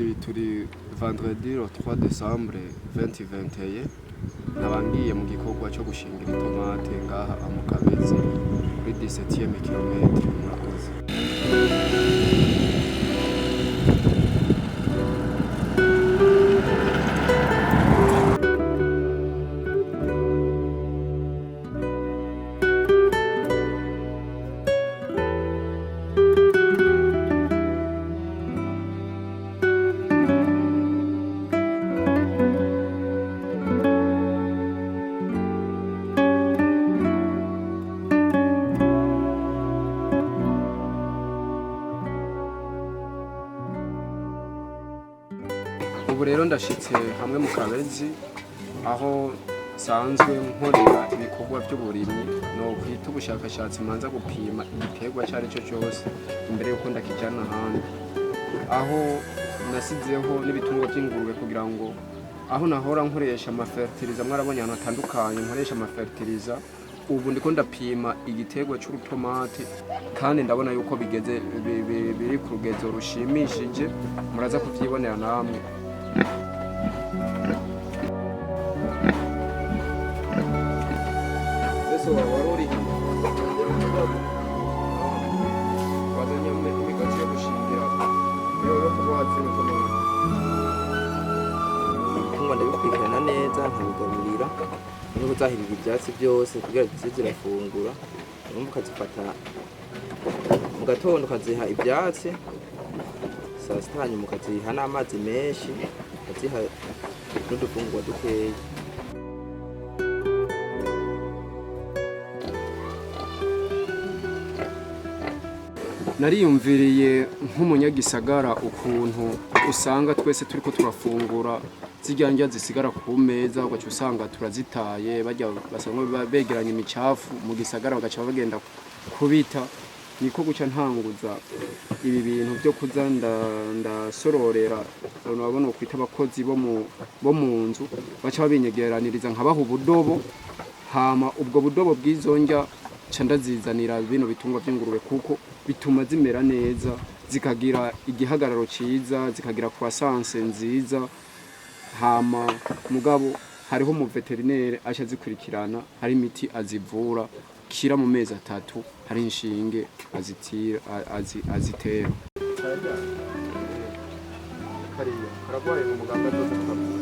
Munsi turi vendredi le 3 décembre 2021, nkaba ngiye mu gikorwa cyo gushingira itomate ngaha mu Kabezi kuri 17e kilomètre. Murakoze. Ubu rero ndashitse hamwe mu Kabezi aho nsanzwe nkorera ibikorwa by'uburimyi, no kwita ubushakashatsi. Manza gupima igiterwa icyo ari cyo cyose imbere y'uko ndakijana ahandi, aho nasizeho n'ibitungwa by'ingurube kugira ngo aho nahora nkoresha amafertiliza, mwarabonye ahantu hatandukanye nkoresha amafertiliza. Ubu ndiko ndapima igiterwa c'urutomate kandi ndabona yuko bigeze biri ku rugezo rushimishije. Muraza kuvyibonera namwe. Ese wari uri wazanye imigozi yo gushingira yo kuboha zino tomate? Ibitungwa ndabikurikirana neza, nkabigaburira no kuzahirira ibyatsi byose kugira zize zirafungura. Urumva, ukazifata mu gatondo ukaziha ibyatsi, saa sita hanyuma ukaziha n'amazi menshi, ukaziha n'udufungurwa dukeya. Nariyumviriye nk'umunyagisagara ukuntu usanga twese turiko turafungura zirya ndya zisigara ku meza, ugaca usanga turazitaye, bajya basanzwe begeranya imicafu mu gisagara bagaca bagenda kubita. Niko guca ntanguza ibi bintu byo kuza ndasororera. Urabona, ukwita abakozi bo mu nzu baca babinyegeraniriza, nkabaha ubudobo, hama ubwo budobo bw'izo ndya ca ndazizanira bino bitungwa by'ingurube, kuko bituma zimera neza, zikagira igihagararo ciza, zikagira croissance nziza. Hama mugabo hariho umu vétérinaire aca azikurikirana, hari imiti azivura kira mu mezi 3, hari inshinge azitira, azitera. Kariya karagwaye, mu muganga azoza kukavura.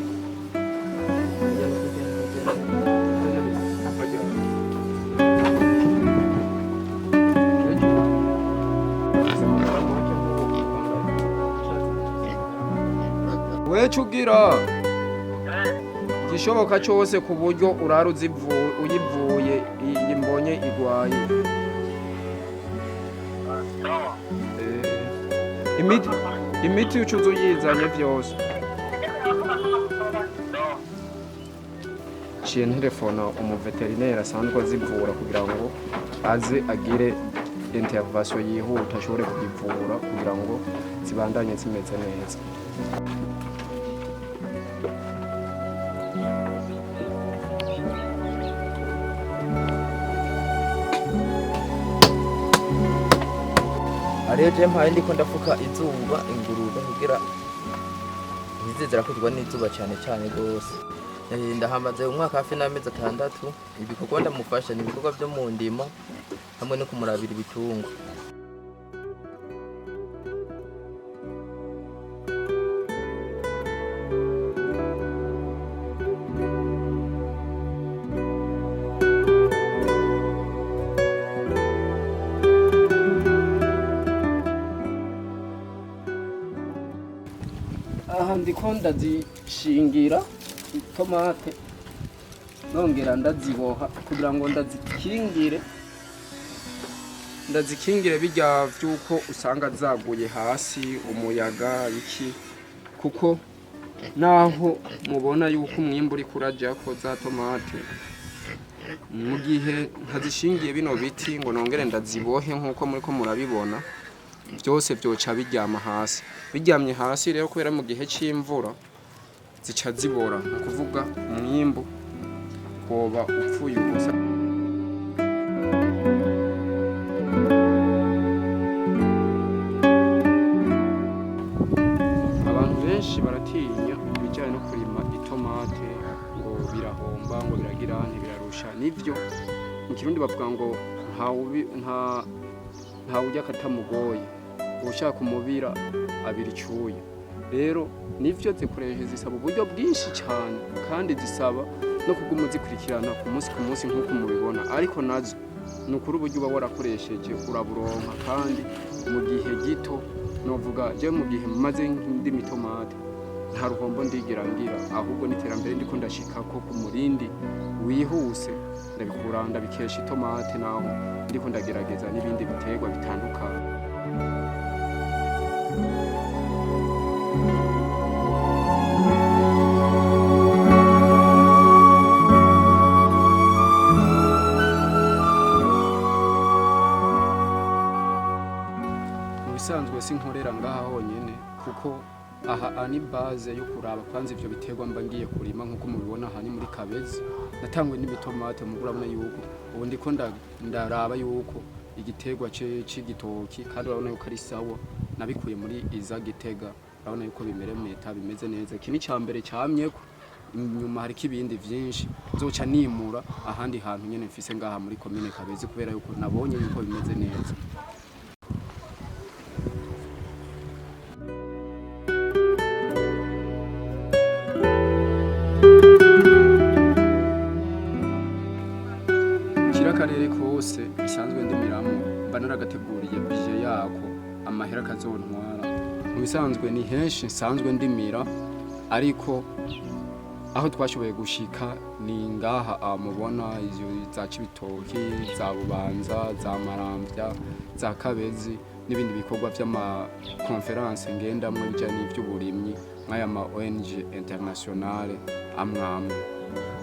Weca ugira igishoboka cyose ku buryo urara uyivuye iyi mbonye igwaye. Imiti ucuza uyizanye vyose. Ciye ntelefona umuveterineri asanzwe azivura kugira ngo aze agire intervention yihuta, ashobore kuyivura kugira ngo zibandanye zimeze neza. Ariyo je mpaye ndiko ndafuka izuba ingurube kugira ntizize zirakubitwa n'izuba cyane cyane rwose. Ndahamaze umwaka hafi n'amezi 6. Ibikorwa ndamufasha ni ibikorwa byo mu ndimo hamwe no kumurabira ibitungwa. Aha ndiko ndazishingira itomate, nongera ndaziboha kugira ngo ndazikingire bijya vy'uko usanga zaguye hasi, umuyaga, iki, kuko naho mubona yuko umwimbu uriko urajako za tomate, mu gihe ntazishingiye bino biti ngo nongere ndazibohe nk'uko muriko murabibona, byose byoca biryama hasi. Biryamye hasi rero, kubera mu gihe c'imvura zica zibora, ni ukuvuga umwimbu woba upfuye ubusa. Abantu benshi. ngo biragira ntibirarusha. Nivyo, mu Kirundi bavuga ngo nta ujya katamugoye, ushaka umubira abira icuya. Rero nivyo, zikoresha zisaba uburyo bwinshi cyane, kandi zisaba no kuguma uzikurikirana ku munsi ku munsi nk'uko mubibona. Ariko nazo ni ukuri, uburyo uba warakoresheje uraburonka, kandi mu gihe gito. Novuga je mu gihe maze ndima itomate nta ruhombo ndigira ngira, ahubwo n'iterambere ndiko ndashikako ku murindi wihuse ndabikura, ndabikesha itomate, naho ndiko ndagerageza n'ibindi biterwa bitandukanye. Mu bisanzwe sinkorera ngaha honyene, kuko aha ni base yo kuraba kwanza ivyo biterwa mba ngiye kurima. Nk'uko mubibona, aha ni muri Kabezi, natangwe n'imitomate. Mu urabona yuko ubu ndiko ndaraba yuko igiterwa c'igitoki, kandi urabona yuko ari sawa. Nabikuye muri iza Gitega, urabona yuko bimeremeta, bimeze neza. Iki ni mbere camyeko, inyuma hariko ibindi vyinshi nzoca nimura ahandi hantu nyene mfise ngaha muri komine Kabezi, kubera yuko nabonye yuko bimeze neza. Kira akarere kose bisanzwe ndimiramo mba naragateguriye budget yako, amahera kazontwara. Mu bisanzwe ni henshi nsanzwe ndimira, ariko aho twashoboye gushika ni ngaha mubona izo za Cibitoki, za Bubanza, za Maramvya, za Kabezi, n'ibindi bikorwa vy'ama conférences ngendamwo bijanye n'ivy'uburimyi, nk'aya ma ONG internationale amwamwe.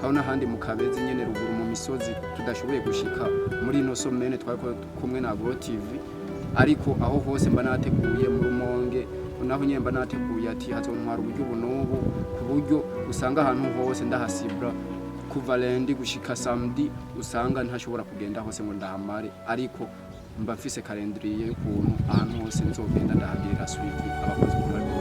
Aho n'ahandi mu Kabezi nyene ruguru mu misozi tudashoboye gushika muri ino semaine, twariko kumwe na Agro TV. Ariko aho hose mba nateguye, mu Rumonge naho nyene mba nateguye ati hazontwara uburyo ubu n'ubu, ku buryo usanga ahantu hose ndahasibra kuva lundi gushika samedi. Usanga ntashobora kugenda hose ngo ndahamare, ariko mba mfise calendrier y'ukuntu ahantu hose nzogenda ndahagirira suivi abakozi ukuntu bariko.